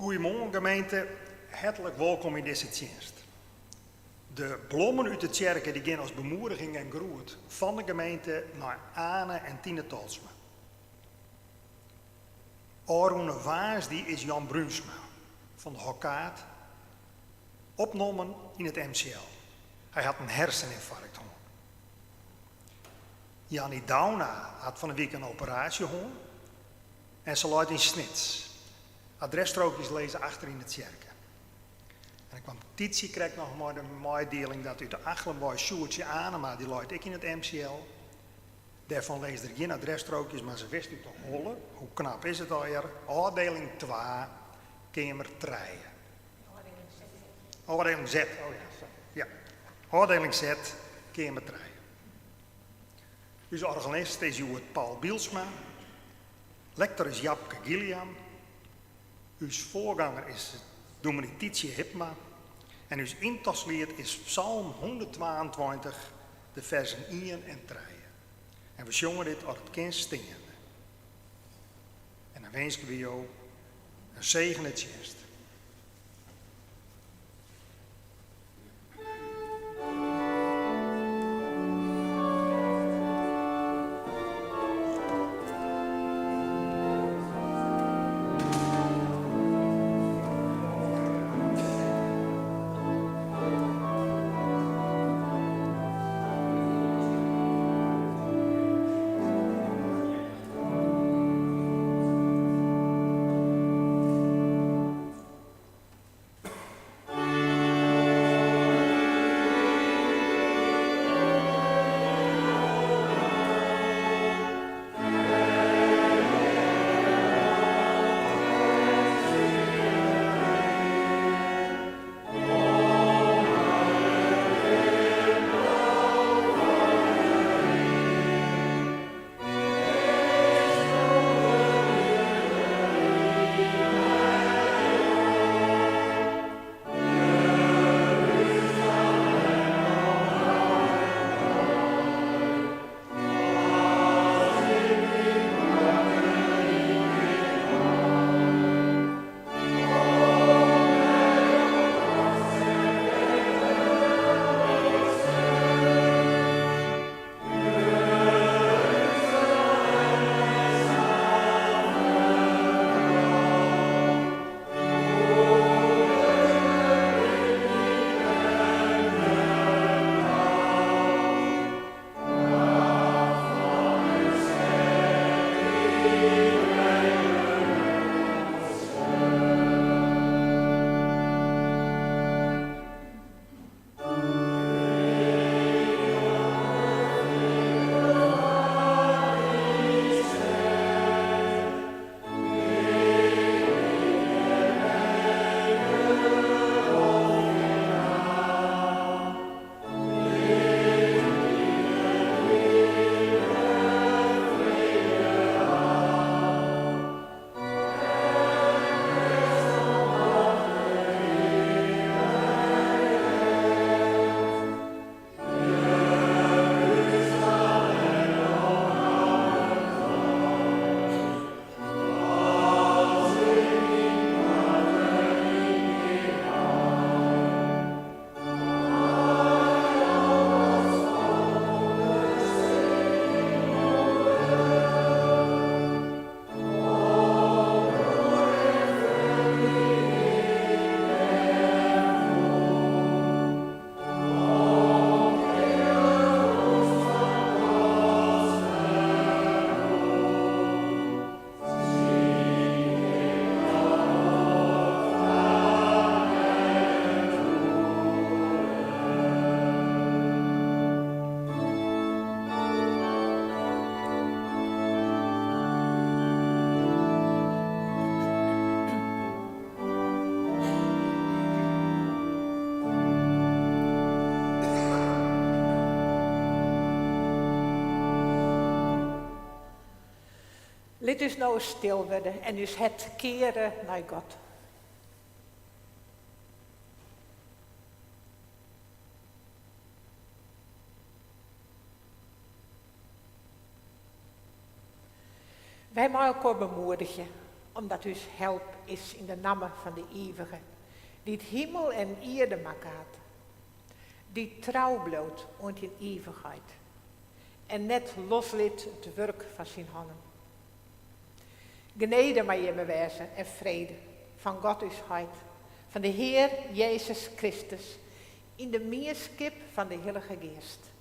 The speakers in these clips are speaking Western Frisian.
Goeiemoarn gemeente, hertlik wolkom yn dizze tsjinst. De blommen út de tsjerke dy gean as bemoediging en groet fan de gemeente nei Ane en Tine Tolsma. Ofrûne woansdei is Jan Brunsma fan de Hokkaat opnommen yn it MCL. Hy hat in hersenynfarkt hân. Janny Douna hat fan 'e wike in operaasje hân en se leit yn Snits. Adresstrookjes lizze achter yn de tsjerke. En dan kwam Tietsje krekt noch mei de meidieling dat út de Achlemwei Sjoerdsje Anema, dy leit ek yn it MCL. Dêrfan lizze der gjin adresstrookjes, mar se wist út de holle, hoe knap is it allegear, ôfdeling twa, keamer trije. Ôfdeling Z, oh ja, sorry. Ja, ôfdeling Z, keamer trije. Us organist is hjoed Paul Bielsma, lektor is Japke Giliam, ús foarganger is dûmny Tietsje Hibma en ús yntochtsliet is Psalm 122, de fersen ien en trije. En we sjonge dit as it kin steande. En dan winskje we jo in segene tsjinst. Lit ús no stil wurde en ús hert keare nei God. Wy mei elkoar bemoedigje. Omdat ús help is yn de namme fan de Ivige, dy't himel en ierde makke hat, dy't trou bliuwt oant yn ivichheid en net loslit it wurk fan syn hannen. Genede mei jimme wêze en frede fan God ús Heit, fan de Hear Jezus Kristus, yn de mienskip fan de Hillige Geast.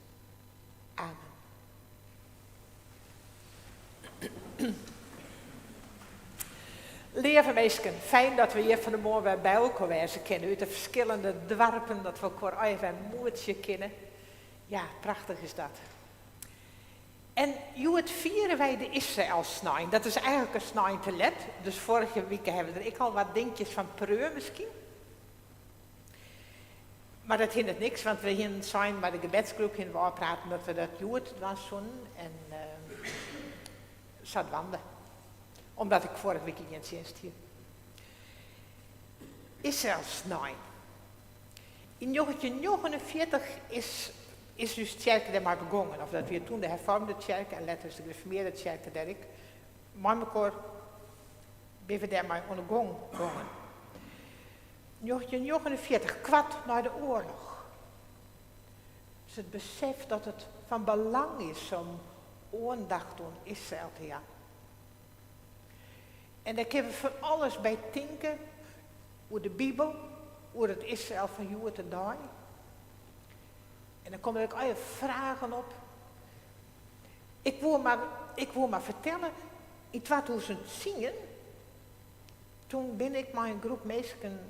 Amen. Leave minsken, fijn dat we hjir fan 'e moarn wer by elkoar wêze kinne út de ferskillende doarpen, dat we elkoar even wer moetsje kinne. Ja, prachtich is dat. En hjoed fiere wy de Israelsnein. Dat is eigenlik in snein te let, dus foarige wike hawwe we der ek al wat dinkjes fan preau miskien. Mar dat hindert niks, want we hienen sein mei de gebedsgroep hienen we ôfpraten dat we dat hjoed dwaan soenen en sadwaande. Omdat ik foarige wike gjin tsjinst hie. Israelsnein. Yn 1949 is is ús tsjerke dêrmei begongen, of dat wie toen de herfoarmde tsjerke en letter is de gereformearde tsjerke dêr ek mei mekoar binne we dêrmei oan de gong gongen. 1949, koart nei de oarloch. Dus it besef dat it fan belang is om oandacht oan Israel te jaan. En dêr kinne we fan alles by tinke, oer de Bibel, oer it Israel fan hjoed de dei. En dan komme der ek allegear fragen op. Ik woe mar, ik woe mar fertelle, yn 2010, toen bin ik mei in groep minsken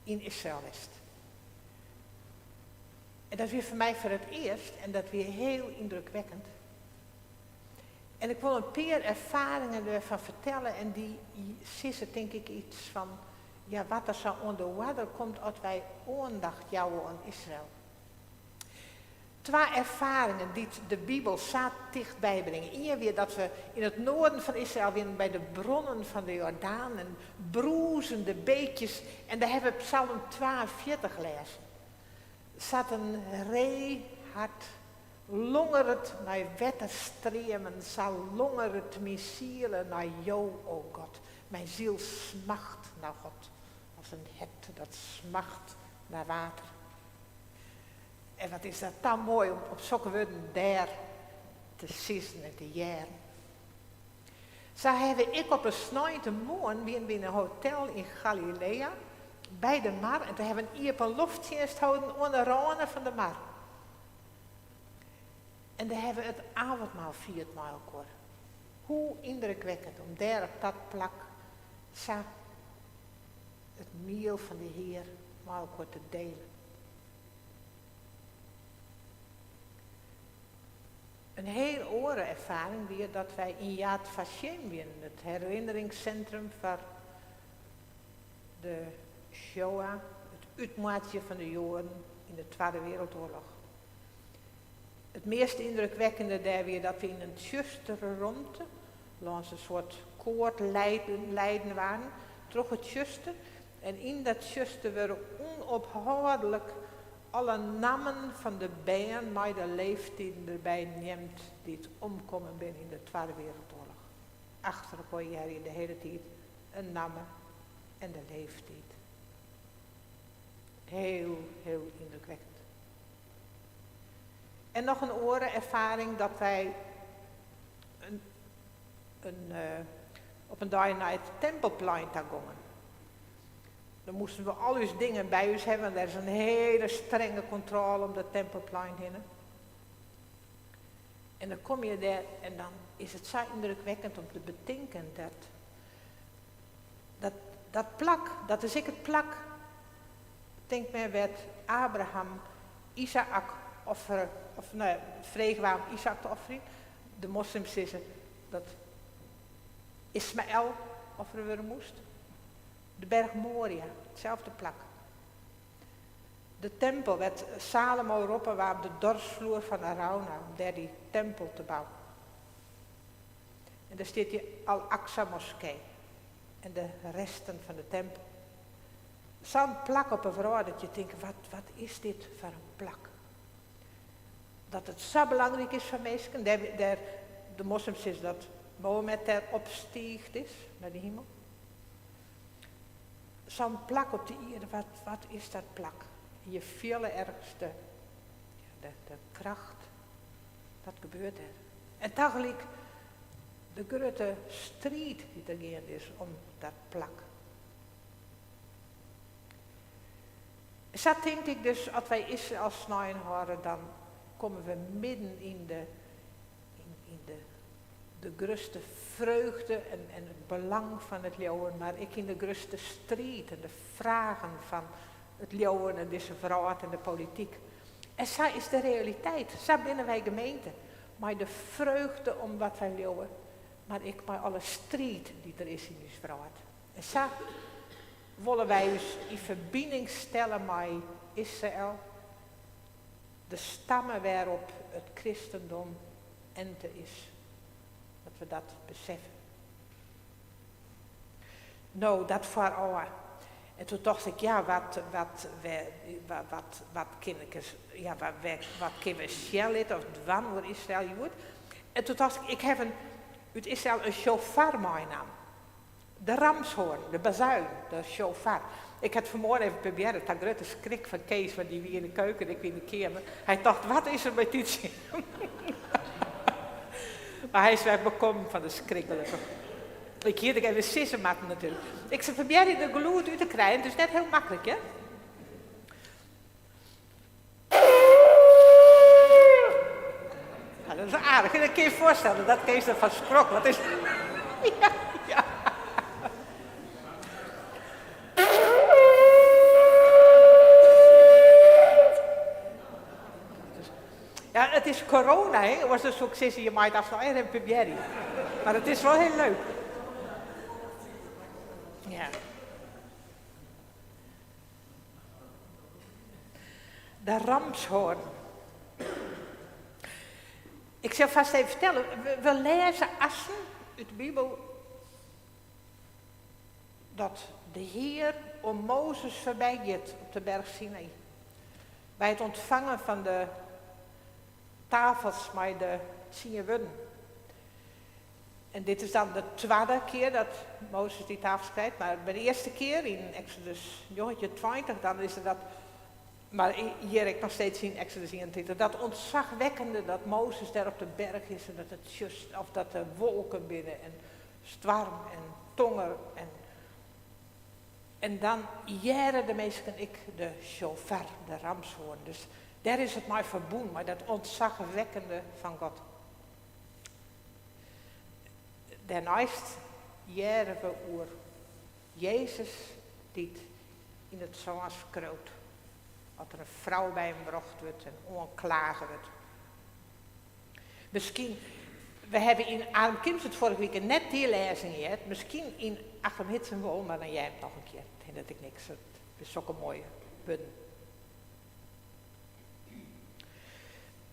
yn Israel west. En dat wie foar my foar it earst en dat wie hiel yndrukwekkend. En ik wol in pear erfaringen derfan fertelle en dy sizze tink ik iets fan ja, wat der sa oan de oarder komt as wy oandacht jouwe oan Israel. Twa erfaringen dy't de Bibel sa tichtby bringe. Ien wie dat we yn it noarden fan Israel wienen by de bronnen fan de Jordaan en brûzende beekjes en dêr hawwe we Psalm 42 lêzen. Sa't in ree hart longeret nei wetterstreamen, sa longeret myn siele nei Jo, o God. Mijn ziel smacht naar God, als een hert dat smacht naar water. En wat is dat dan moai om op sokke wurden dêr te sizzen en te hearren. Sa hawwe ik op in sneintemoarn wienen we yn in hotel yn Galilea by de mar en toen hawwe we in iepenlofttsjinst holden oan de râne fan de mar. En dêr hawwe we it avondmaal fierd mei elkoar. Hoe yndrukwekkend om dêr op dat plak sa it miel fan de Hear mei elkoar te delen. In hiel oare erfaring wie dat wy yn Yad Vashem wienen, it herinneringssintrum foar de Shoah, it útmoardzjen fan de Joaden yn de Twadde Wereldoarloch. It meast yndrukwekkende dêr wie dat we yn in tsjustere romte lâns in soart koard leiden waarden troch it tsjuster en yn dat tsjuster wurde ûnophâldlik alle nammen fan de bern mei de leeftiden derby neamd dy't omkommen binne yn de Twadde Wereldoarloch. Achter elkoar hearre je de hiele tiid in namme en de leeftiid. Hiel, hiel yndrukwekkend. En noch in oare erfaring dat wy in, in, op in dei nei it Tempelplein ta gongen. Dan moasten we al ús dingen by ús hawwe, want der is in hiele strenge kontrôle om dat Tempelplein hinne. En dan komme je dêr en dan is it sa yndrukwekkend om te betinken dat dat, dat plak, dat is ek it plak, tinkt men, wêr't Abraham Izaäk offere, of no ja, frege waard om Izaäk te offerjen. De moslims sizze dat Ismaël offere wurde moast. De berch Moria, itselde plak. De tempel wêr't Salomo roppen waard op de dorsvloer fan Arauna om dêr dy tempel te bouwen. En dêr stiet dy Al-Aqsa moskee en de resten fan de tempel. Sa'n plak op 'e wrâld dat je tinke, wat, wat is dit foar in plak? Dat it sa belangryk is foar minsken. Dêr, dêr, de moslims sizze dat Mohammed dêr opstiigd is nei de himel. Sa'n plak op de ierde, wat, wat is dat plak? Je fiele ergens de, de, de kracht. Wat gebeurt der? En tagelyk de grutte striid dy't der geande is om dat plak. Sa tink ik dus, as wy Israel snein hâlde, dan komme we midden yn de, yn, yn de, de grutste freugde en, en it belang fan it leauwen, mar ek yn de grutste striid en de fragen fan it leauwen en dizze wrâld en de polityk. En sa is de realiteit, sa binne wy gemeente, mei de freugde om wat wy leauwe, mar ek mei alle striid dy't der is yn ús wrâld. En sa wolle wy ús yn ferbining stelle mei Israel, de stamme wêrop't it kristendom ente is. Dat we dat beseffe. No, dat foarôf. En toen tocht ik, ja, wat, wat, wat, wat, wat kin ik ris, ja, wat, wat kinne we sjen litte of dwaan oer Israel hjoed? En toen tocht ik, ik haw in, út Israel in sjofar meinaam. De ramshoorn, de bazuin, de sjofar. Ik ha it fan 'e moarn even probearre, ta grutte skrik fan Kees, want dy wie yn de keuken en ik wie yn de keamer. Hy tocht, wat is der mei Tytsje? Mar hy is wer bekommen fan de skrik, gelokkich. Ik hie it ek even sizze moatten natuerlik. Ik sil probearje der gelûd út te krijen, it is net hiel maklik, hear. Ja, dat is aardich. Dat kin je foarstelle dat Kees derfan skrok. Wat is. Ja, ja. Ja, it is corona, hè. Oars dan soe ik sizze, je meie it afstel even probearje. Mar it is wol hiel leuk. Ja. De ramshoorn. Ik sil fêst even fertelle, we lêze assen út de Bibel dat de Hear oan Mozes foarby giet op de berch Sinai. By it ûntfangen fan de tafels mei de tsien wurden. En dit is dan de twadde kear dat Mozes dy tafels krijt, mar by de earste kear yn Exodus 29, dan is der dat, mar hjir ek noch steeds yn Exodus 31, dat ûntsachwekkende dat Mozes dêr op de berch is en dat it just, of dat der wolken binne en stoarm en tonger en, en dan hearre de minsken ek de sjofar, de ramshoorn. Dus dêr is it mei ferbûn, mei dat ûntsachwekkende fan God. Dêrneist hearre we oer Jezus dy't yn it sân skriuwt as der in frou by him brocht wurdt en oanklage wurdt. Miskien, we hawwe yn Arum Kims it foarige wike net dy lêzing heard, miskien yn Achlum Hitsum wol, mar dan hear it noch in kear. It hinderet ek niks, it binne sokke moaie wurden.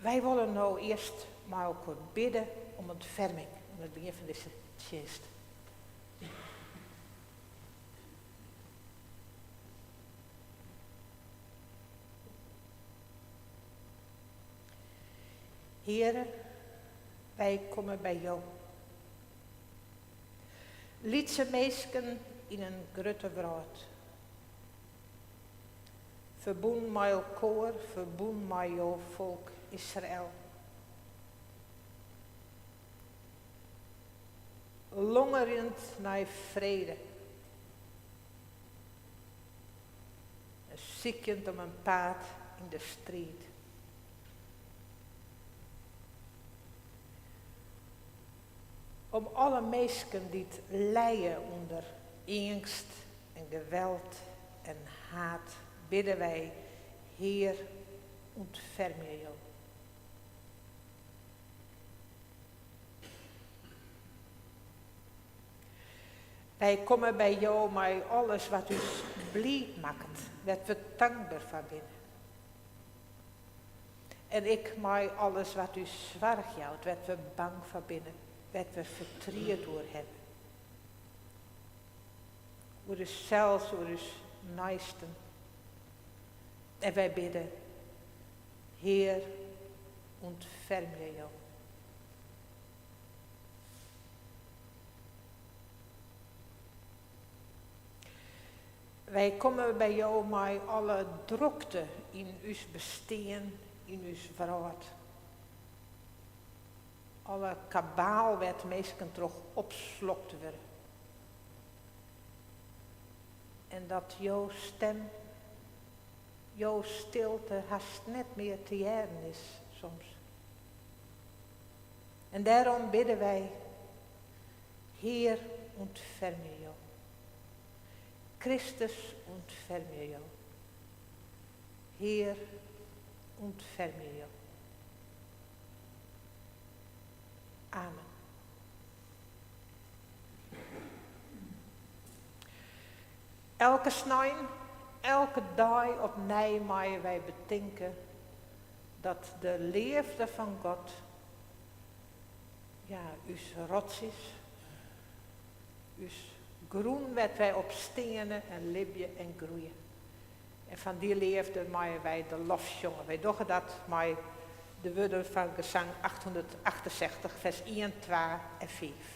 Wy wolle no earst mei elkoar bidde om ûntferming oan it begjin fan dizze tsjinst. Heare, wy komme by Jo. Lytse minsken yn in grutte wrâld. Ferbûn mei elkoar, ferbûn mei jo folk Israel. Longerjend nei frede. En sykjend om in paad yn de striid. Om alle minsken dy't lije ûnder eangst en geweld en haat bidde wy, Hear, ûntfermje Jo. Wy komme by Jo mei alles wat ús bliid makket, wêr't we tankber foar binne. En ek mei alles wat ús soarch jout, wêr't we bang foar binne, wêr't we fertriet oer hawwe. Oer ússels, oer ús neisten. En wy bidde, Hear, ûntfermje Jo. Wy komme by Jo mei alle drokte yn ús bestean, yn ús wrâld. Alle kabaal wêr't minsken troch opslokt wurde. En dat Jo stem, Jo stilte hast net mear te hearren is soms. En dêrom bidde wy, Hear, ûntfermje Jo. Kristus, ûntfermje Jo. Hear, ûntfermje Jo. Amen. Elke snein, elke dei opnij meie wy betinke dat de leafde fan God ja, ús rots is, ús grûn wêr't wy op steane en libje en groeie. En fan dy leafde meie wy de lof sjonge. Wy dogge dat mei de wurden fan gesang 868, fers 1, 2 en 5.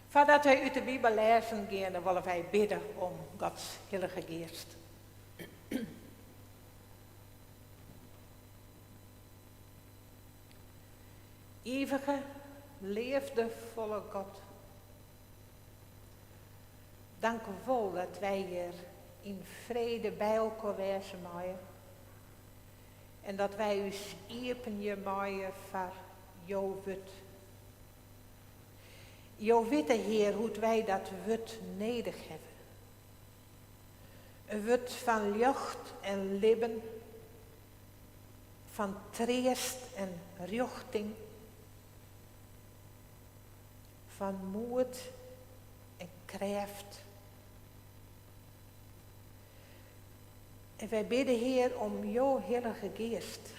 Foardat wy út de Bibel lêzen geane, wolle wy bidde om Gods Hillige Geast. Ivige, leafdefolle God, dankewol dat wy hjir yn frede by elkoar wêze meie en dat wy ús iepenje meie foar jo wurd. Jo witte, Hear, hoe't wy dat wurd nedich hawwe. In wurd fan ljocht en libben. Fan treast en rjochting. Fan moed en krêft. En wy bidde, Hear, om jo Hillige Geast.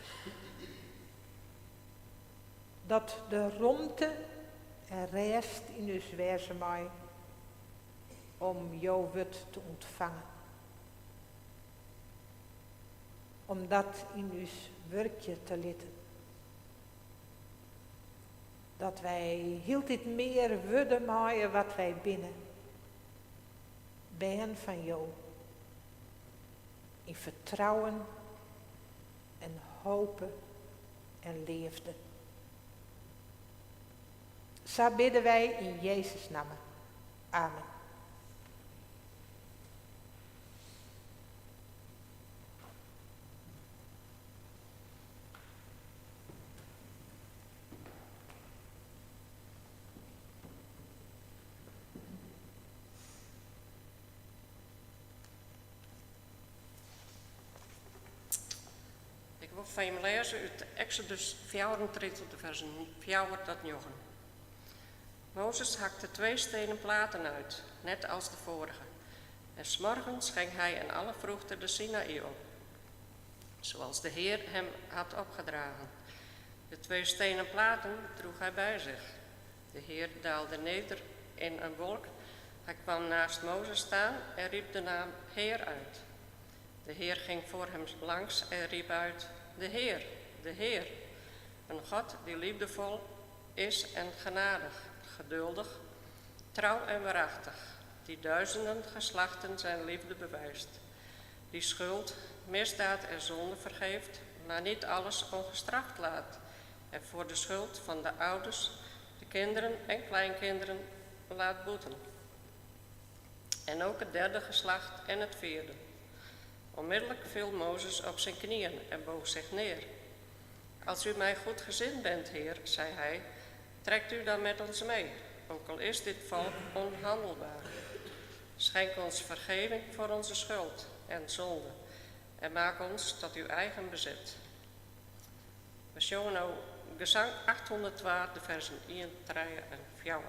Dat der romte en rêst yn ús wêze mei om jo wurd te ûntfangen. Om dat yn ús wurkje te litten. Dat wy hieltyd mear wurde meie wat wy binne. Bern fan jo. Yn fertrouwen en hope en leafde. Sa bidde wy yn Jezus namme. Amen. Ik wol foar jim lêze út Eksodus 34, de fersen 4 tot 9. Mozes hakte twee stenen platen uit, net als de vorige. En 's morgens ging hij in alle vroegte de Sinaï op, zoals de Heer hem had opgedragen. De twee stenen platen droeg hij bij zich. De Heer daalde neder in een wolk. Hij kwam naast Mozes staan en riep de naam Heer uit. De Heer ging voor hem langs en riep uit: De Heer, de Heer, een God die liefdevol is en genadig, geduldig, trouw en waarachtig, die duizenden geslachten zijn liefde bewijst, die schuld, misdaad en zonde vergeeft, maar niet alles ongestraft laat en voor de schuld van de ouders, de kinderen en kleinkinderen laat boeten. En ook het derde geslacht en het vierde. Onmiddellijk viel Mozes op zijn knieën en boog zich neer. Als u mij goed gezind bent, Heer, zei hij, trekt u dan met ons mee, ook al is dit volk onhandelbaar. Schenk ons vergeving voor onze schuld en zonde en maak ons tot uw eigen bezit. We sjonge no gesang 802, de fersen 1, 3 en 4.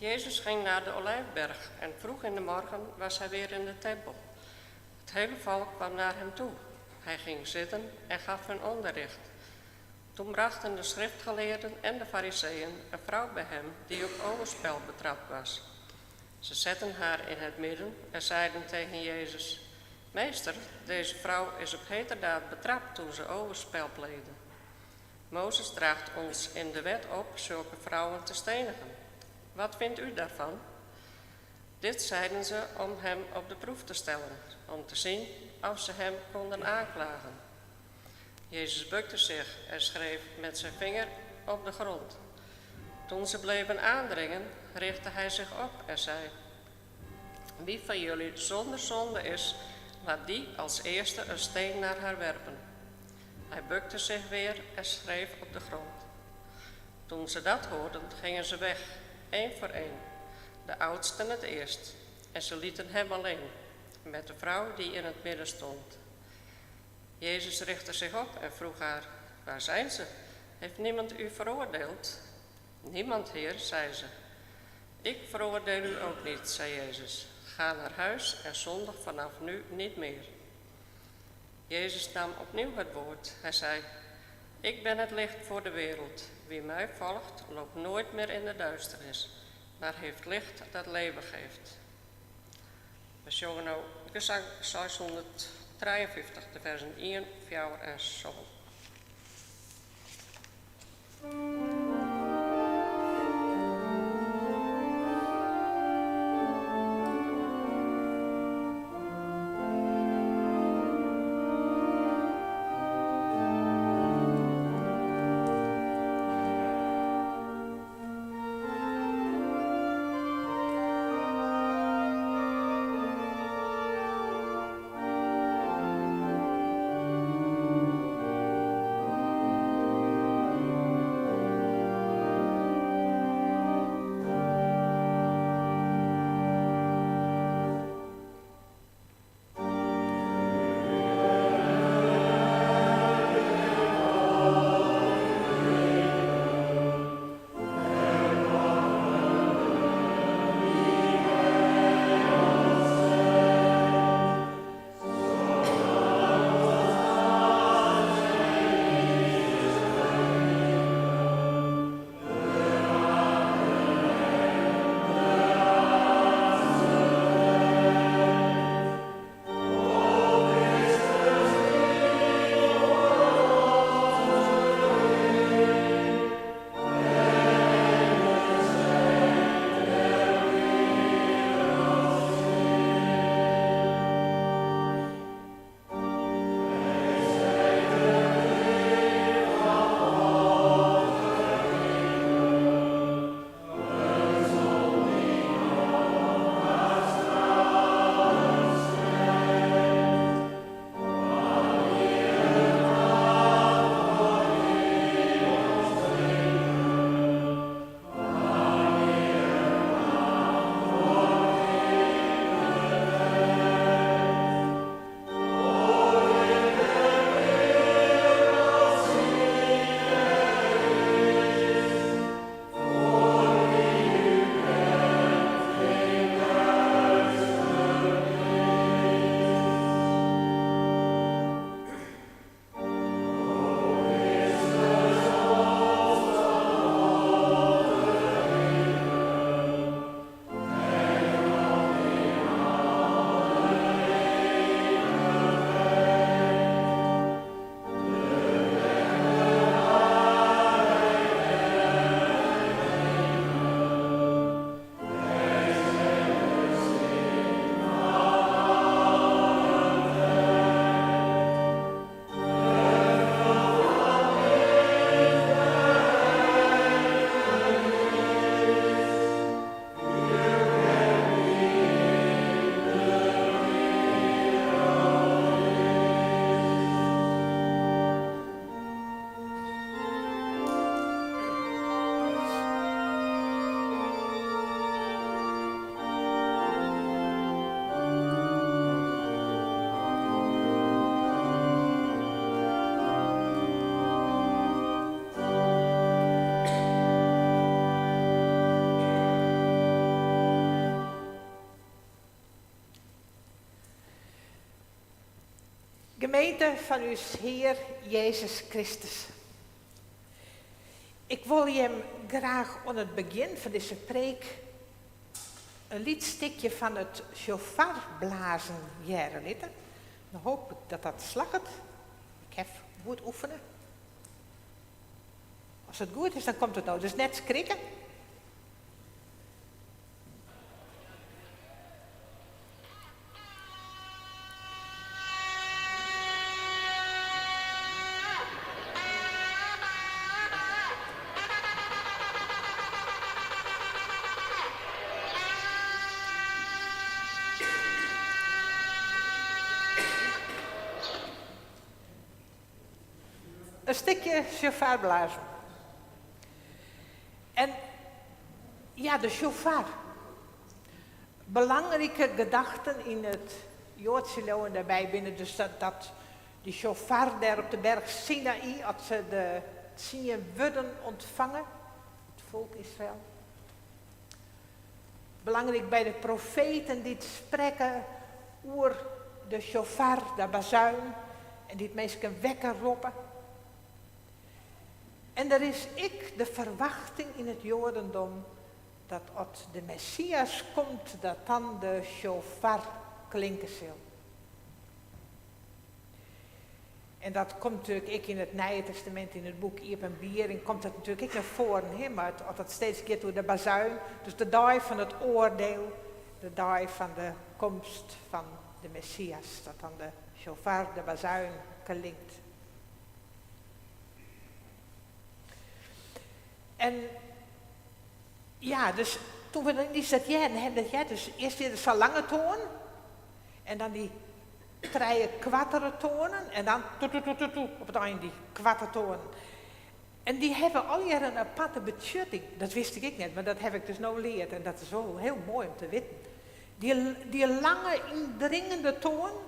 Jezus ging naar de Olijfberg en vroeg in de morgen was hij weer in de tempel. Het hele volk kwam naar hem toe. Hij ging zitten en gaf hun onderricht. Toen brachten de schriftgeleerden en de fariseeën een vrouw bij hem die op overspel betrapt was. Ze zetten haar in het midden en zeiden tegen Jezus: Meester, deze vrouw is op heterdaad betrapt toen ze overspel pleegde. Mozes draagt ons in de wet op zulke vrouwen te stenigen. Wat vindt u daarvan? Dit zeiden ze om hem op de proef te stellen, om te zien of ze hem konden aanklagen. Jezus bukte zich en schreef met zijn vinger op de grond. Toen ze bleven aandringen, richtte hij zich op en zei: Wie van jullie zonder zonde is, laat die als eerste een steen naar haar werpen. Hij bukte zich weer en schreef op de grond. Toen ze dat hoorden, gingen ze weg, één voor één, de oudsten het eerst, en ze lieten hem alleen, met de vrouw die in het midden stond. Jezus richtte zich op en vroeg haar: Waar zijn ze? Heeft niemand u veroordeeld? Niemand, Heer, zei ze. Ik veroordeel u ook niet, zei Jezus. Ga naar huis en zondig vanaf nu niet meer. Jezus nam opnieuw het woord. Hij zei: Ik ben het licht voor de wereld. Wie mij volgt, loopt nooit meer in de duisternis, maar heeft licht dat leven geeft. We zongen nou gezang 653, de versen 1, 4 en 7. Gemeente fan ús Hear Jezus Kristus. Ik wol jim graach oan it begjin fan dizze preek in lyts stikje fan it sjofarblazen hearre litte. Dan hoop ik dat dat slagget. Ik haw goed oefene. As it goed is, dan komt it no. Dus net skrikke. In stikje sjofarblazen. En ja, de sjofar. Belangrike gedachten yn it Joadske leauwen dêrby binne dus dat, dat dy sjofar dêr op de berch Sinaï, as se de tsien wurden ûntfange, it folk Israel. Belangryk by de profeten dy't sprekke oer de sjofar, de bazuin, en dy't minsken wekker roppe. En der is ek de ferwachting yn it Joadendom dat as de Messias komt, dat dan de sjofar klinke sil. En dat komt natuerlik ek yn it Nije Testamint, yn it boek Iepenbiering, komt dat natuerlik ek nei foaren, hè, mar as it steeds giet oer de bazuin, dus de dei fan it oardiel, de dei fan de komst fan de Messias, dat dan de sjofar, de bazuin, klinkt. En ja, dus toen we die dat hearden, hebben dat heard, dus earst wie der sa'n lange toan, en dan dy trije koartere toanen, en dan toetoetoetoe op it ein dy koarte toanen. En dy hawwe allegear in aparte betsjutting. Dat wist ik ek net, mar dat haw ik dus no leard en dat is wol hiel moai om te witten. Dy, dy lange yndringende toan,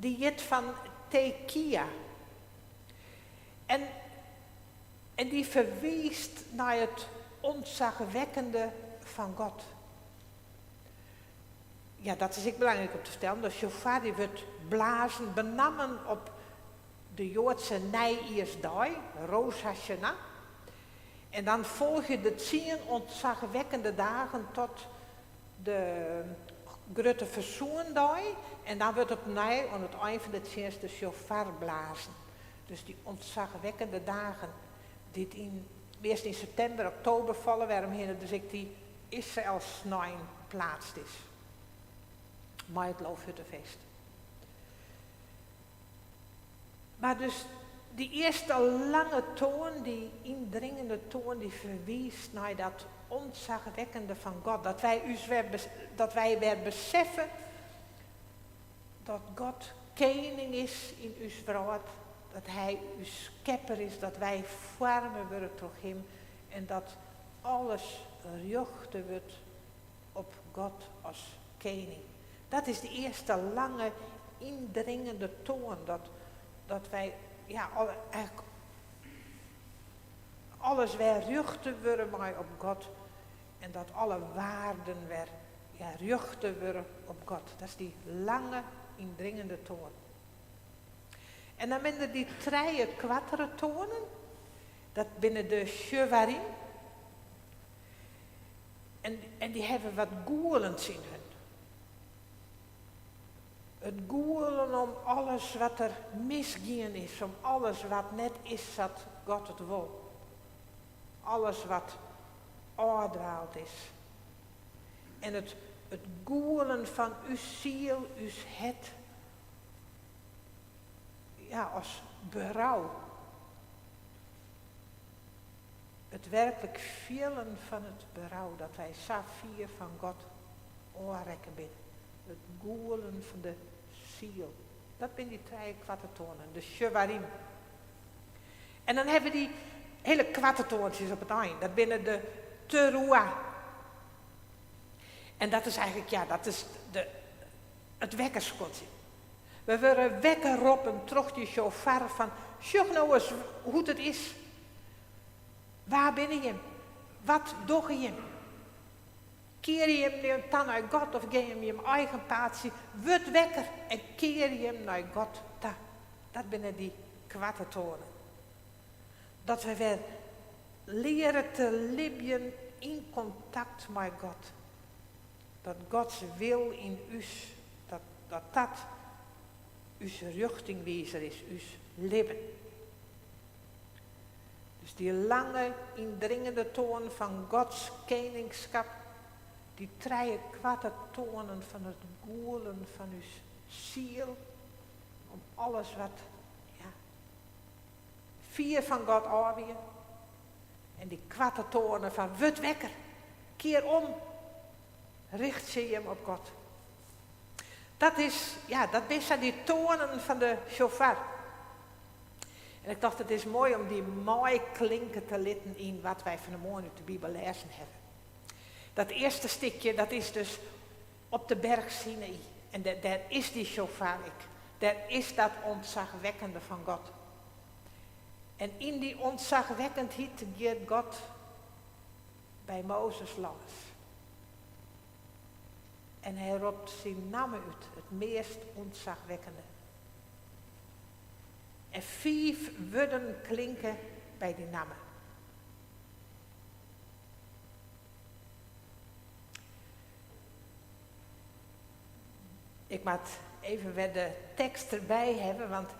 dy hjit fan Tekia. En, en dy ferwiist nei it ûntsachwekkende fan God. Ja, dat is ek belangryk om te fertellen. De sjofar dy wurdt blazen benammen op de Joadse nijjiersdei, Rosh Hashanah. En dan folgje de tsien ûntsachwekkende dagen tot de grutte fersoendei. En dan wurdt opnij oan it ein fan de tsjinst de sjofar blazen. Dus dy ûntsachwekkende dagen dy't yn, meast yn septimber, oktober falle, wêromhinne dus ek dy Israelsnein pleatst is. Mei it Loofhuttefeest. Mar dus dy earste lange toan, dy yndringende toan, dy ferwiist nei dat ûntsachwekkende fan God. Dat wy ús wer, dat wy wer beseffe dat God kening is yn ús wrâld, dat Hy ús skepper is, dat wy foarme wurde troch Him en dat alles rjochte wurdt op God as kening. Dat is de earste lange yndringende toan, dat, dat wy ja, eigentlik alles wer rjochte wurde mei op God en dat alle waarden wer ja, rjochte wurde op God. Dat is dy lange yndringende toan. En dan binne der dy trije koartere toanen. Dat binne de shevarim. En, en dy hawwe wat gûlends yn hun. It gûlen om alles wat der misgien is, om alles wat net is sa't God it wol. Alles wat ôfdwaald is. En it, it gûlen fan ús siel, ús hert, ja, as berou. It werklik fielen fan it berou dat wy sa fier fan God ôfrekke binne. It gûlen fan de siel. Dat binne dy trije koarte toanen, de shevarim. En dan hawwe we dy hiele koarte toantsjes op it ein. Dat binne de teruah. En dat is eigentlik, ja, dat is de, it wekkerskotje. We wurde wekker roppen troch dy sjofar fan sjoch no ris hoe't it is. Wa binne jim? Wat dogge jim? Keare jim jim ta nei God of gean jim jim eigen paadsje? Wurd wekker en kear jim nei God ta. Dat binne dy koarte toanen. Dat we wer leare te libjen yn kontakt mei God. Dat Gods wil yn ús, dat dat, dat ús rjochtingwizer is, ús libben. Dus dy lange, yndringende toan fan Gods keningskip, dy trije koarte toanen fan it gûlen fan ús siel, om alles wat ja, fier fan God ôf wie. En dy koarte toanen fan wurd wekker, kear om, rjochtsje jim op God. Dat is, ja, dat binne sa dy toanen fan de sjofar. En ik tocht, it is moai om dy meiklinke te litten yn wat wy fan 'e moarn út de Bibel lêzen hawwe. Dat earste stikje, dat is dus op de berch Sinaï. En dêr is dy sjofar ek. Dêr is dat ûntsachwekkende fan God. En yn dy ûntsachwekkendheid giet God by Mozes lâns. En hy ropt syn namme út, it meast ûntsachwekkende. En fiif wurden klinke by dy namme. Ik moat even wer de tekst derby hawwe, want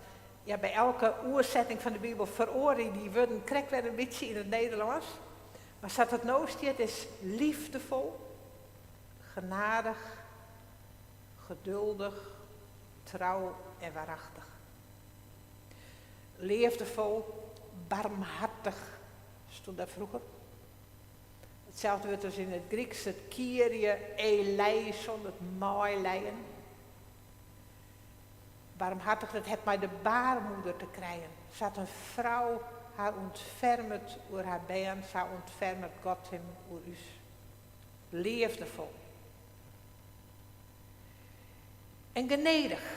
ja, by elke oersetting fan de Bibel feroarje dy wurden krekt wer in bytsje yn it Nederlânsk. Mar sa't it no stiet is liefdefol, genadich, geduldich, trou en waarachtig. Leafdefol, barmhartig, stie dêr froeger. Itselde wurd as yn it Gryksk, it Kyrie eleison, it meilijen. Barmhartig, dat hat mei de baarmoeder te krijen. Sa't in frou har ûntfermet oer har bern, sa ûntfermet God him oer ús. Leafdefol. En genedich.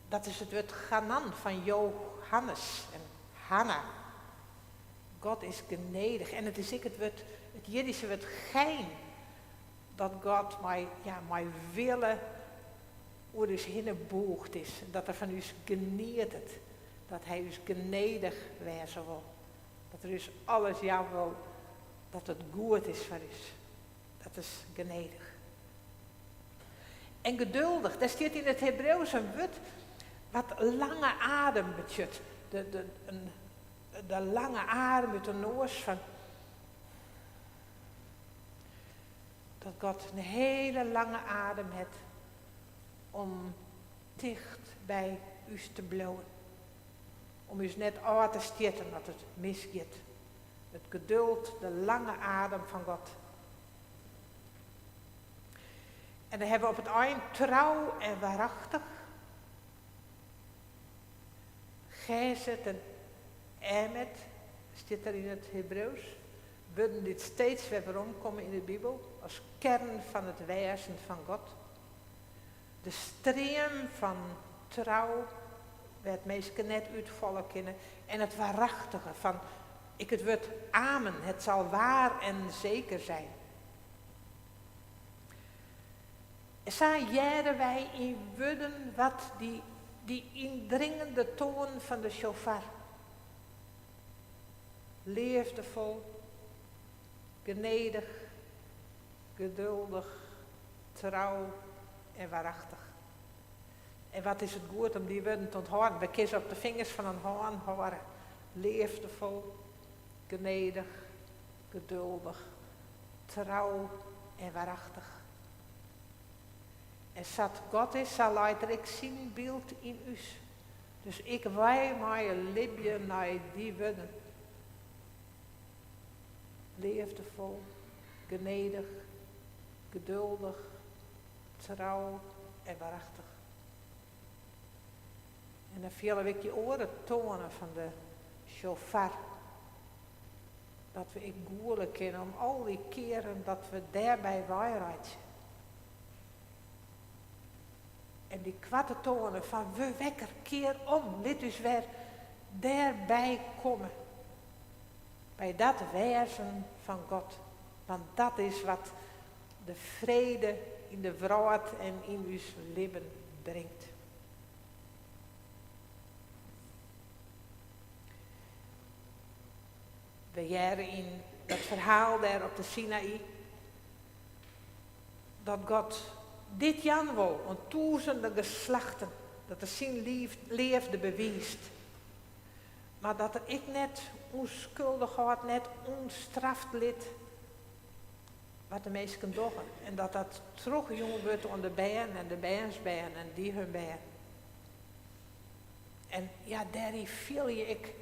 Dat is it wurd Chanan fan Johannes en Hanna. God is genedich. En it is ek it wurd, it Jiddyske wurd chen, dat God mei, ja, mei wille oer ús hinne bûgd is. Dat er fan ús genietet. Dat hy ús genedich wêze wol. Dat er ús alles jaan wol dat it goed is foar ús. Dat is genedich. En geduldich, dêr stiet yn it Hebriuwsk in wurd wat lange adem betsjut. De lange adem út de noas fan dat God in hiele lange adem hat om ticht by ús te bliuwen. Om ús net ôf te stjitten dat it misgiet. It geduld, de lange adem fan God. En dan hawwe we op it ein trou en waarachtich. Chesed en emet stiet der yn it Hebriuwsk. Wurden dy't steeds wer weromkomme yn de Bibel as kearn fan it wêzen fan God. De stream fan trou wêr't minsken net útfalle kinne en it waarachtige fan ek it wurd amen, het zal waar en zeker zijn. En sa hearre wy yn wurden wat dy, dy yndringende toan fan de sjofar. Leafdefol, genedich, geduldich, trou en waarachtich. En wat is it goed om dy wurden te ûnthâlden. We kinne se op de fingers fan in hân hâlde. Leafdefol, genedich, geduldich, trou en waarachtich. En sa't God is, sa leit er ek syn byld yn ús. Dus ek wy meie libje nei dy wurden. Leafdefol, genedich, geduldich, trou en waarachtich. En dan fiele we ek dy oare toanen fan de sjofar. Dat we ek gûle kinne om al dy kearen dat we dêrby weireitsje. En dy koarte toanen fan wurd wekker, kear om, lit ús wer dêrby komme. By dat wêzen fan God. Want dat is wat de frede yn de wrâld en yn ús libben bringt. We hearre yn dat ferhaal dêr op de Sinaï dat God dit jaan wol oan tûzenen geslachten, dat er syn leafde bewiist. Mar dat er ek net ûnskuldich hâldt, net ûnstraft lit wat de minsken dogge. En dat dat trochjûn wurdt oan de bern en de bernsbern en dy hun bern. En ja, dêryn fiel je ek,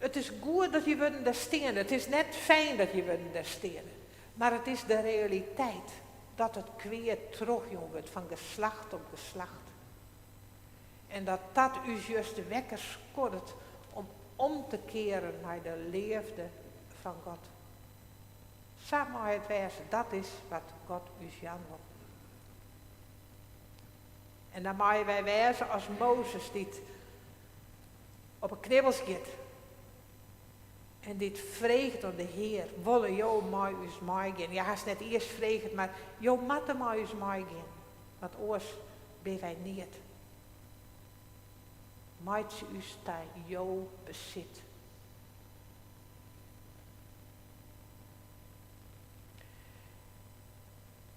it is goed dat dy wurden der steane. It is net fijn dat dy wurden der steane. Mar it is de realiteit dat it kwea trochjûn wurdt fan geslacht op geslacht. En dat dat ús just wekker skoddet om om te kearen nei de leafde fan God. Sa mei it wêze, dat is wat God ús jaan wol. En dan meie wy wêze as Mozes dy't op 'e knibbels giet en dy't freget oan de Hear, wolle Jo mei ús meigean? Ja, hast net earst freget, mar Jo moatte mei ús meigean, want oars binne wy neat. Meitsje ús ta Jo besit.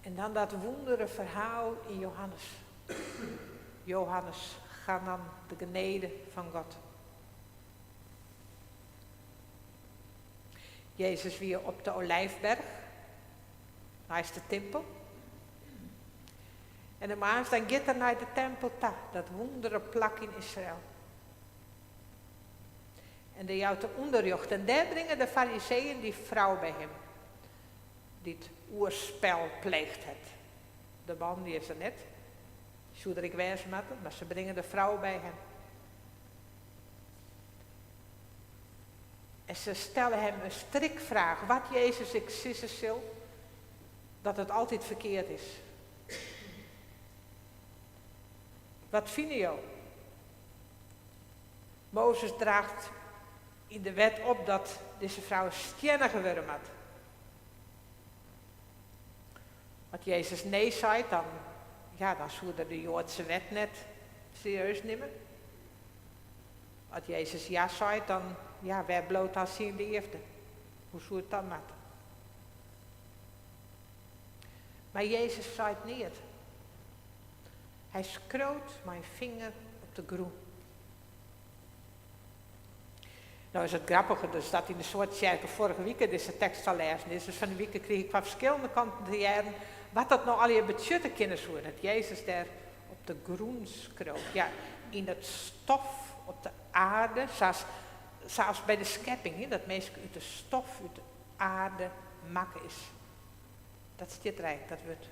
En dan dat wûndere ferhaal yn Johannes. Johannes Ganan, de genede fan God. Jezus wie op de Olijfberg, neist de timpel. En de moarns dan giet er nei de tempel ta, dat wûndere plak yn Israel. En dêr jout er ûnderrjocht. En dêr bringe de fariseeën dy frou by him, dy't oerspel pleegd hat. De man dy is der net, soe der ek wêze moatte, mar se bringe de frou by him. En se stelle him in strikfraach, wat Jezus ek sizze sil, dat it altyd ferkeard is. Wat fine jo? Mozes draacht yn de wet op dat dizze frou stiennige wurde moat. As Jezus nee seit, dan, ja, dan soe er de Joadse wet net serieus nimme. As Jezus ja seit, dan, ja, wêr bliuwt dan syn leafde? Hoe soe it dan moatte? Mar Jezus seit neat. Hy skriuwt mei in finger op de grûn. No is it grappige dus dat yn in soad tsjerken foarige wike dizze tekst al lêzen is, dus fan 'e wike krige ik fan ferskillende kanten te hearren wat dat no allegear betsjutte kinne soe, dat Jezus dêr op de grûn skreau. Ja, yn it stof op de aarde, sa as by de skepping, dat minske út de stof, út de aarde makke is. Dat stiet der eigentlik, dat wurd.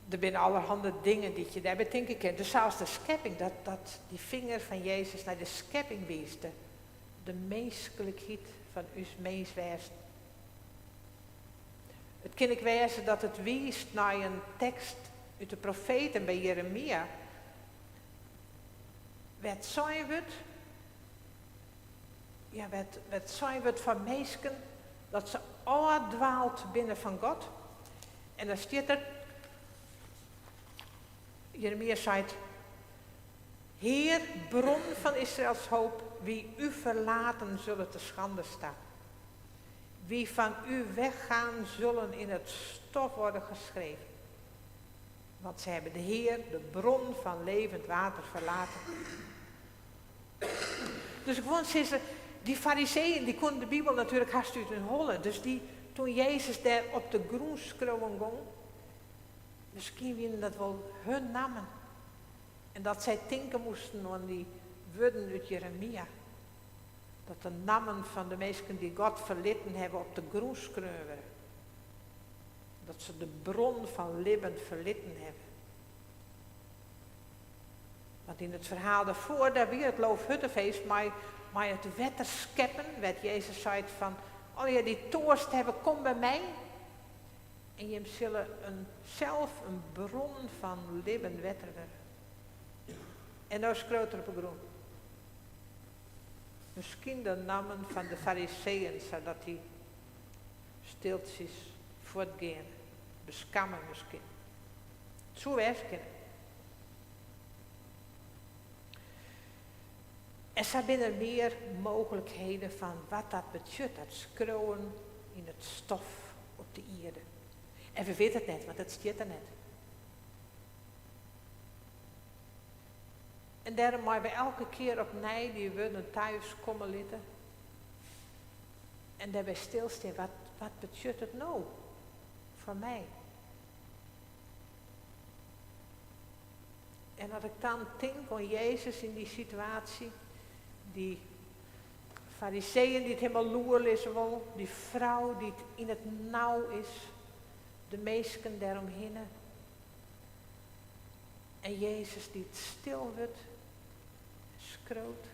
Der binne allerhande dingen dy't je dêrby tinke kinne. Dus sa as de skepping, dat, dat dy finger fan Jezus nei de skepping wiist, de, de minsklikheid fan ús minsk-wêzen. It kin ek wêze dat it wiist nei in tekst út de profeten by Jeremia, wêr't sein wurdt, ja, wêr't, wêr't sein wurdt fan minsken dat se ôfdwaald binne fan God. En dan stiet der, Jeremia seit, Hear, bron fan Israels hoop, wie u verlaten zullen te schande staan. Wie van u weggaan zullen in het stof worden geschreven. Want ze hebben de Heer, de bron van levend water, verlaten. Dus gewoan sizze, dy fariseeën dy koenen de Bibel natuerlik hast út hun holle. Dus dy, toen Jezus dêr op de grûn skriuwen gong, miskien wienen dat wol hun nammen. En dat sy tinke moasten oan dy wurden út Jeremia. Dat de nammen fan de minsken dy't God ferlitten hawwe op de grûn skreaun wurde. Dat se de bron fan libben ferlitten hawwe. Want yn it ferhaal derfoar, dêr wie it Loofhuttenfeest mei, mei it wetter skeppen, wêr't Jezus seit fan, allegear dy't toarst hawwe, kom by my. En jim sille in, sels in bron fan libben wetter wurde. En no skriuwt er op 'e grûn. Miskien de nammen fan de fariseeën, sadat dy stiltsjes fuortgean, beskamme miskien. It soe wêze kinne. En sa binne der mear mooglikheden fan wat dat betsjut, dat skriuwen yn it stof op de ierde. En we witte it net, want it stiet der net. En dêrom meie we elke kear opnij dy wurden ta ús komme litte. En dêrby stilstean, wat betsjut it no foar my? En as ik dan tink oan Jezus yn dy situaasje, dy fariseeën dy't him al oerlizze wol, dy frou dy't yn it nau is, de minsken dêromhinne. En Jezus dy't stil wurdt, skriuwt.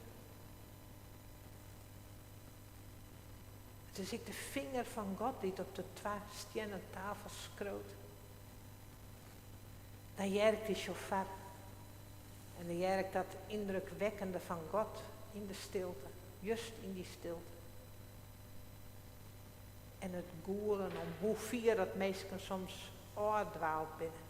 It is ek de finger fan God dy't op de twa stiennen tafels skriuwt. Dan hear ik dy sjofar. En dan hear ik dat yndrukwekkende fan God yn de stilte, just yn dy stilte. En it gûlen om hoe fier dat minsken soms ôfdwaald binne.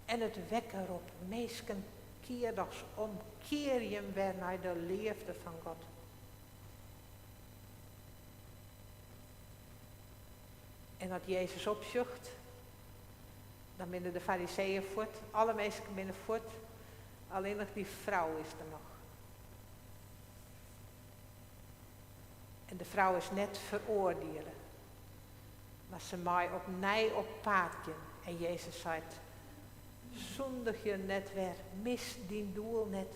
En it wekkerop, minsken, kear dochs om, kear jim wer nei de leafde fan God. En as Jezus opsjocht, dan binne de fariseeën fuort, alle minsken binne fuort, allinnich dy frou is der noch. En de frou is net feroardiele, mar se mei opnij op paad gean. En Jezus seit, sûndigje net wer, mis dyn doel net.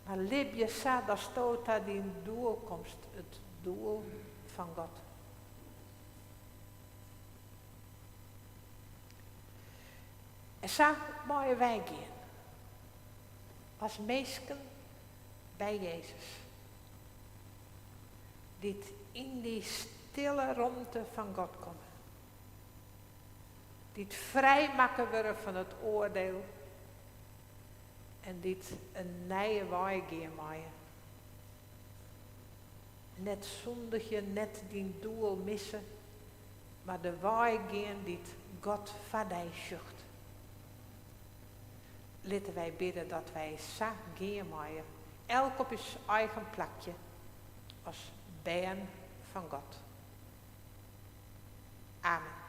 Mar libje sa datsto ta dyn doel komst, it doel fan God. En sa meie wy gean. As minsken by Jezus. Dy't yn dy stille romte fan God komme. Dy't frijmakke wurde fan it oardiel en dy't in nije wei gean meie. Net sûndigje, net dyn doel misse, mar de wei gean dy't God foar dy sjocht. Litte wy bidde dat wy sa gean meie, elk op ús eigen plakje, as bern fan God. Amen.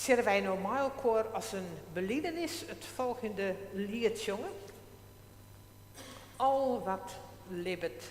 Sille wy no mei elkoar as in belidenis it folgjende liet sjonge? Al wat libbet.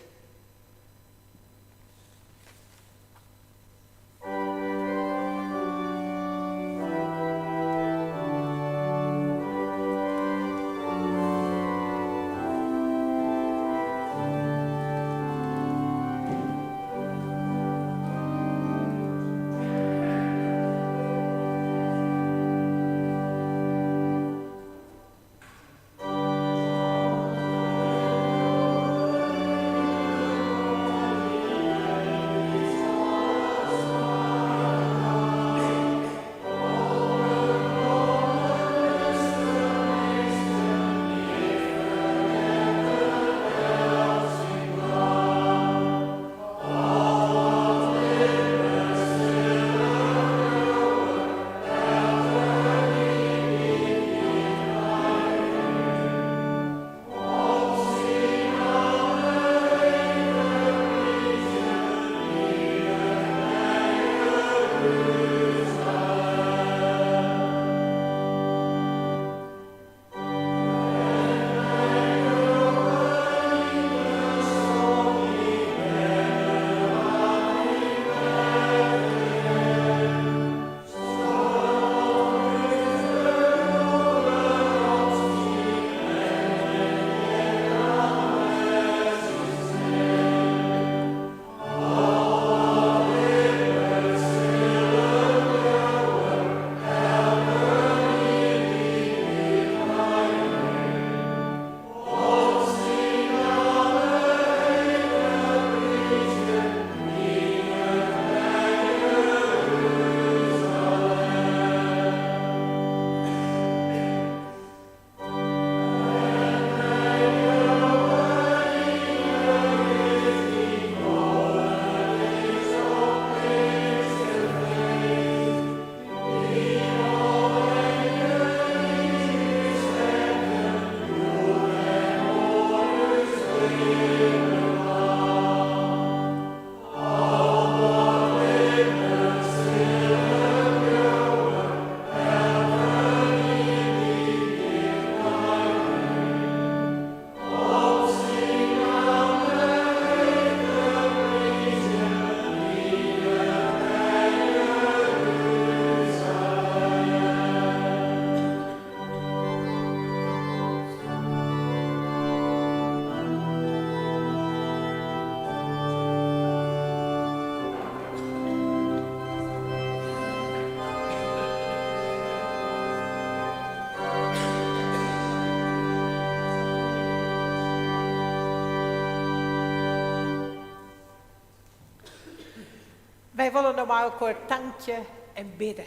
Wy wolle no mei elkoar tankje en bidde.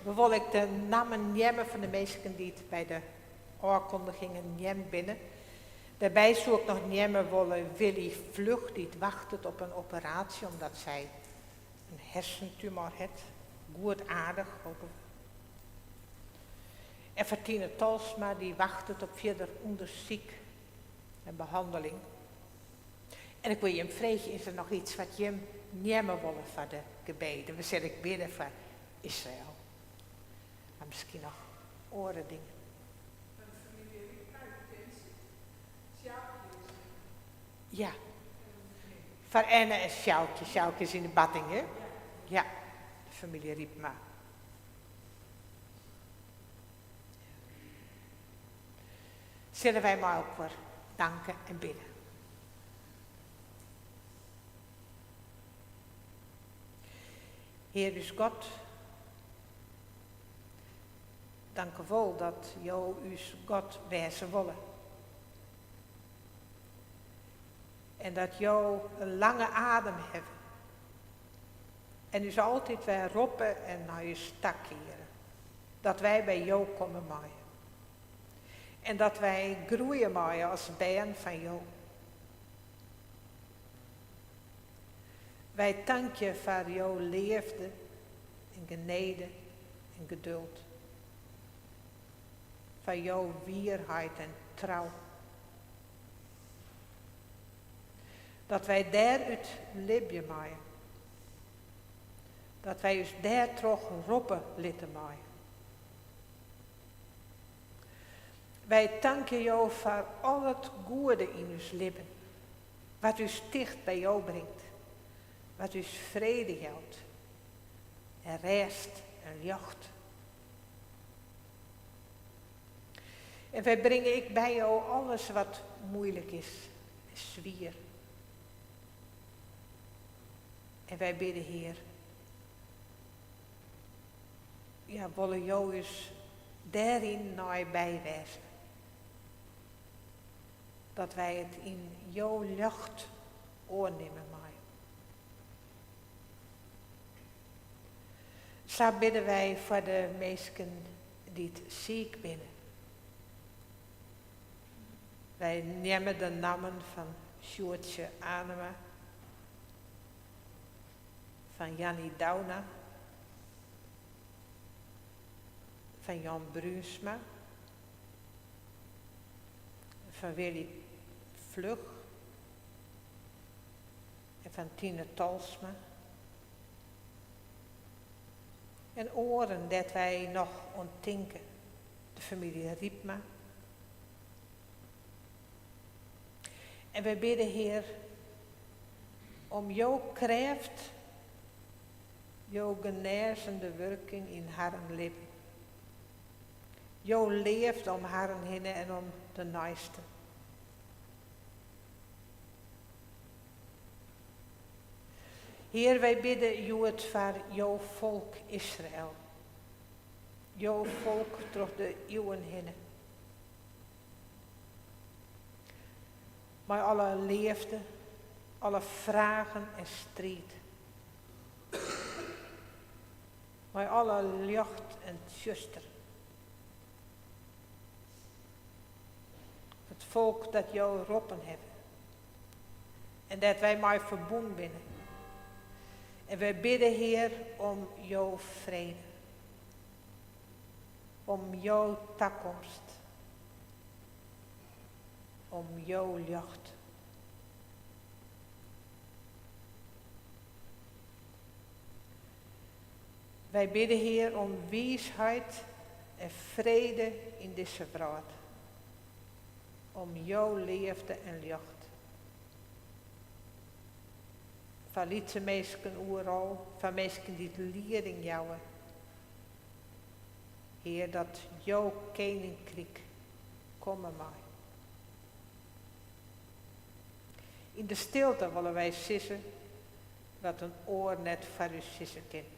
We wolle ek de nammen neame fan de minsken dy't by de ôfkundigingen neamd binne. Dêrby soe ik noch neame wolle Willy Vlug, dy't wachtet op in operaasje omdat sy in hersentumor hat. Goedaardich, hoopje we. En foar Tine Tolsma, dy't wachtet op fierder ûndersyk en behanneling. En ik wol jim freegje, is der noch yts wat jim neame wolle foar de gebeden? We sille ek bidde foar Israel. Mar miskien noch oare dingen. Foar de famylje Ripma út Tinzen. Sjoukje is. Ja. Foar Enne en Sjoukje. Sjoukje is yn de batting, hè? Ja, de famylje Ripma. Sille wy mei elkoar danke en bidde. Hear ús God, dankewol dat Jo ús God wêze wolle. En dat Jo in lange adem hawwe. En ús altyd wer roppe en nei ús takeare. Dat wy by Jo komme meie. En dat wy groeie meie as bern fan Jo. Wy tankje foar Jo leafde en genede en geduld. Foar Jo wierheid en trou. Dat wy dêrút libje meie. Dat wy ús dêrtroch roppe litte meie. Wy tankje Jo foar al it goede yn ús libben, wat ús ticht by Jo bringt, wat ús frede jout en rêst en ljocht. En wy bringe ek by Jo alles wat muoilik is en swier. En wy bidde, Hear, ja, wolle Jo ús dêryn neiby wêze. Dat wy it yn Jo ljocht oannimme meie. Sa bidde wy foar de minsken dy't siik binne. Wy neame de nammen fan Sjoerdsje Anema, fan Janny Douna, fan Jan Brunsma, fan Willy Vlug en fan Tine Tolsma. En oaren dêr't wy noch oan tinke, de famylje Rypma. En wy bidde, Hear, om jo krêft, jo genêzende wurking yn harren libben. Jo leafde om harren hinne en om de neisten. Hear, wy bidde hjoed foar jo folk Israel. Jo folk troch de iuwen hinne. Mei alle leafde, alle fragen en striid. Mei alle ljocht en tsjuster. It folk dat Jo roppen hawwe en dêr't wy mei ferbûn binne. En wy bidde, Hear, om jo frede. Om jo takomst. Om jo ljocht. Wy bidde, Hear, om wiisheid en frede yn dizze wrâld. Om jo leafde en ljocht. Foar lytse minsken oeral, foar minsken dy't lieding jouwe. Hear, dat jo keninkryk komme mei. Yn de stilte wolle wy sizze wat in oar net foar ús sizze kin.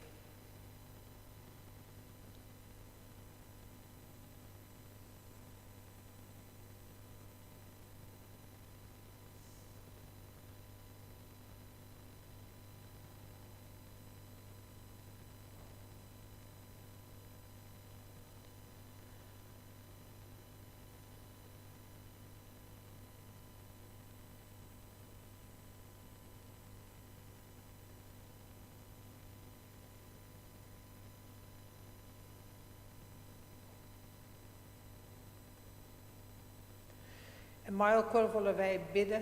En mei elkoar wolle wy bidde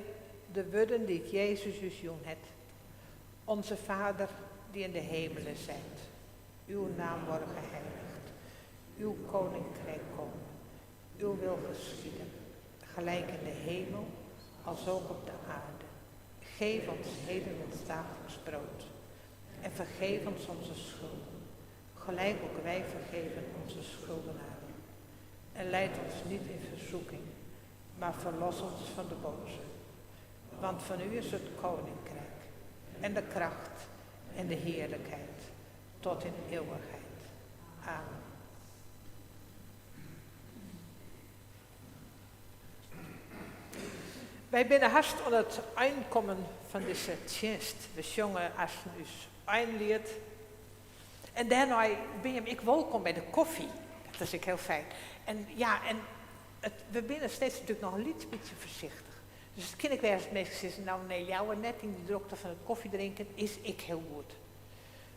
de wurden dy't Jezus ús jûn hat. Onze Vader die in de hemelen zijt. Uw naam worde geheiligd. Uw koninkrijk komen. Uw wil geschieden. Gelijk in de hemel, als ook op de aarde. Geef ons heden ons dagelijks brood. En vergeef ons onze schulden. Gelijk ook wij vergeven onze schuldenaren. En leid ons niet in verzoeking, maar verlos ons van de boze. Want van u is het koninkrijk en de kracht en de heerlijkheid tot in eeuwigheid. Amen. Wy binne hast oan it ein kommen fan dizze tsjinst. We sjonge asten ús einliet. En dêrnei binne jim ek wolkom by de kofje. Dat is ek hiel fijn. En ja, en it, we binne steeds natuerlik noch in lyts bytsje foarsichtich. Dus it kin ek wêze dat minsken sizze, no nee, leaver net yn dy drokte fan it kofjedrinken, is ek hiel goed.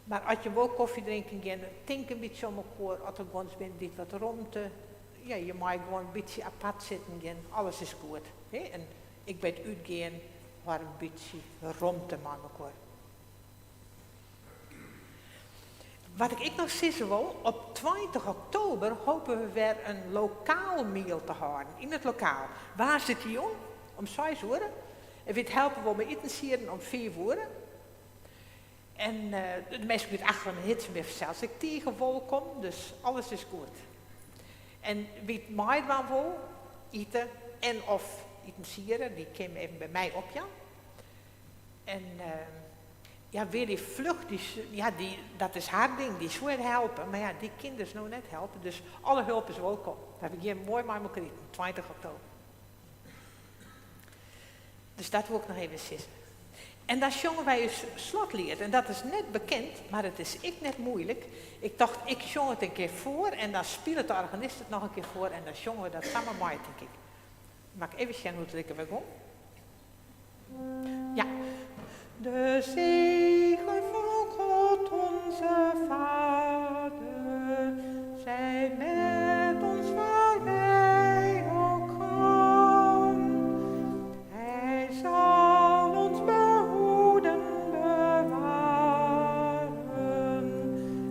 Mar as je wol kofjedrinken gean, tink in bytsje om elkoar, as der guons binne dy't wat romte, ja, je meie gewoan in bytsje apart sitten gean, alles is goed. Hè? En ek by it útgean, hâld in bytsje romte mei elkoar. Wat ik ek noch sizze wol, op 20 oktober hoopje we wer in lokaal miel te hâlden, yn it lokaal. Woansdeitejûn om 6 oere. En wa't helpe wol mei itensieden om 5 oere. En de minsken út Achlum en Hitsum binne fansels ek tige wolkom, dus alles is goed. En wa't meidwaan wol, ite en of itensiede, dy kin even by my opjaan. En ja, Willy Vlug, dy, ja, dy, dat is har ding, dy soe helpe, mar ja, dy kin dus no net helpe. Dus alle help is wolkom. We gean moai mei elkoar iten, 20 oktober. Dus dat wol ik noch even sizze. En dan sjonge wy ús slotliet. En dat is net bekend, mar it is ek net muoilik. Ik tocht, ik sjong it in kear foar en dan spilet de organist it noch in kear foar en dan sjonge we dat samen mei, tink ik. Moat ik even sjen hoe't it ek wer gong. Ja. De zegen van God onze Vader, zij met ons waar wij ook gaan. Hij zal ons behoeden, bewaren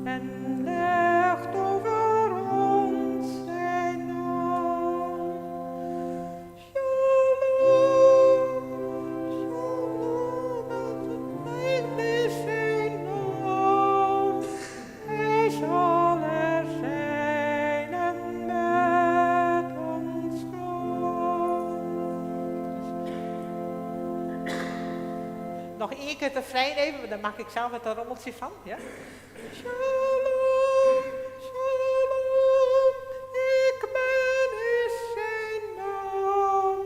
en legt over ons zijn naam. Shalom, shalom, het is zijn naam. Hij zal er zijn en met ons gaan. Noch ien kear it refrein even, want dan maak ik sels wat in rommeltsje fan. Ja? Shalom, shalom, ik ben is zijn naam.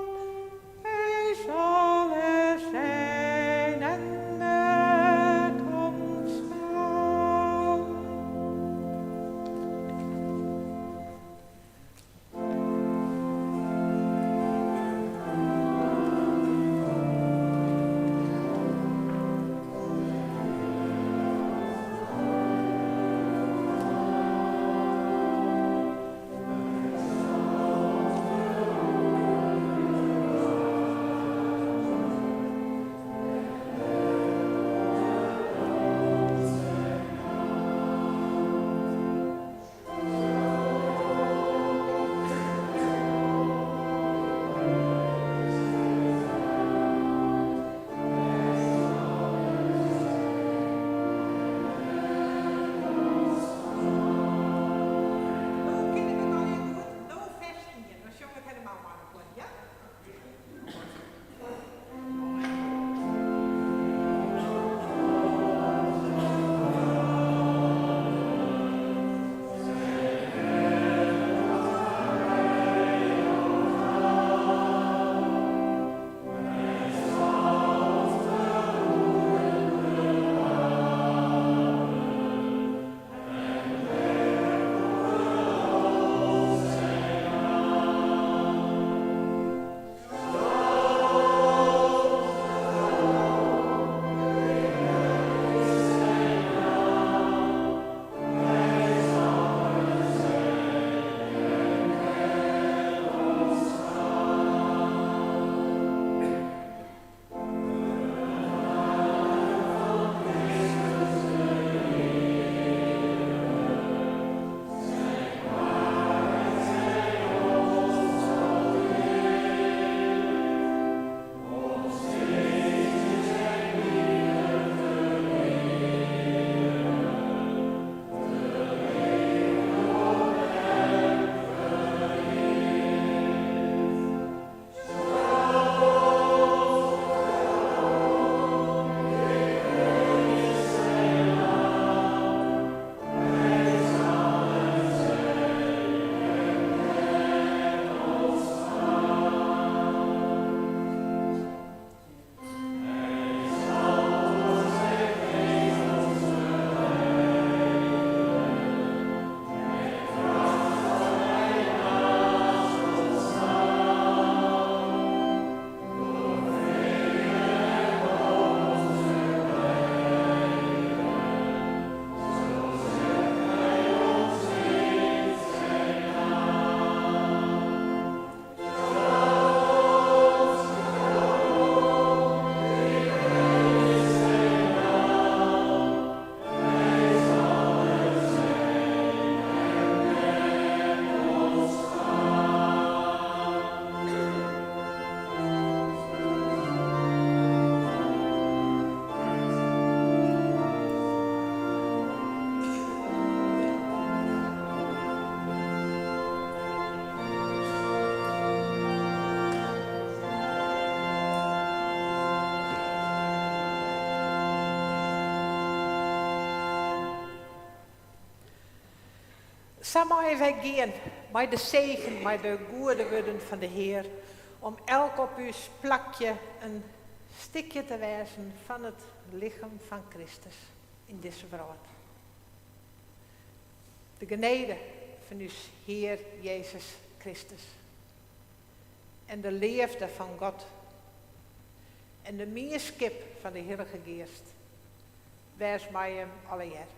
Hij zal er zijn en met ons gaan. Sa meie wy gean mei de segen, mei de goede wurden fan de Hear, om elk op ús plakje in stikje te wêzen fan it lichem fan Kristus yn dizze wrâld. De genede fan ús Hear Jezus Kristus en de leafde fan God en de mienskip fan de Hillige Geast wês mei jim allegear.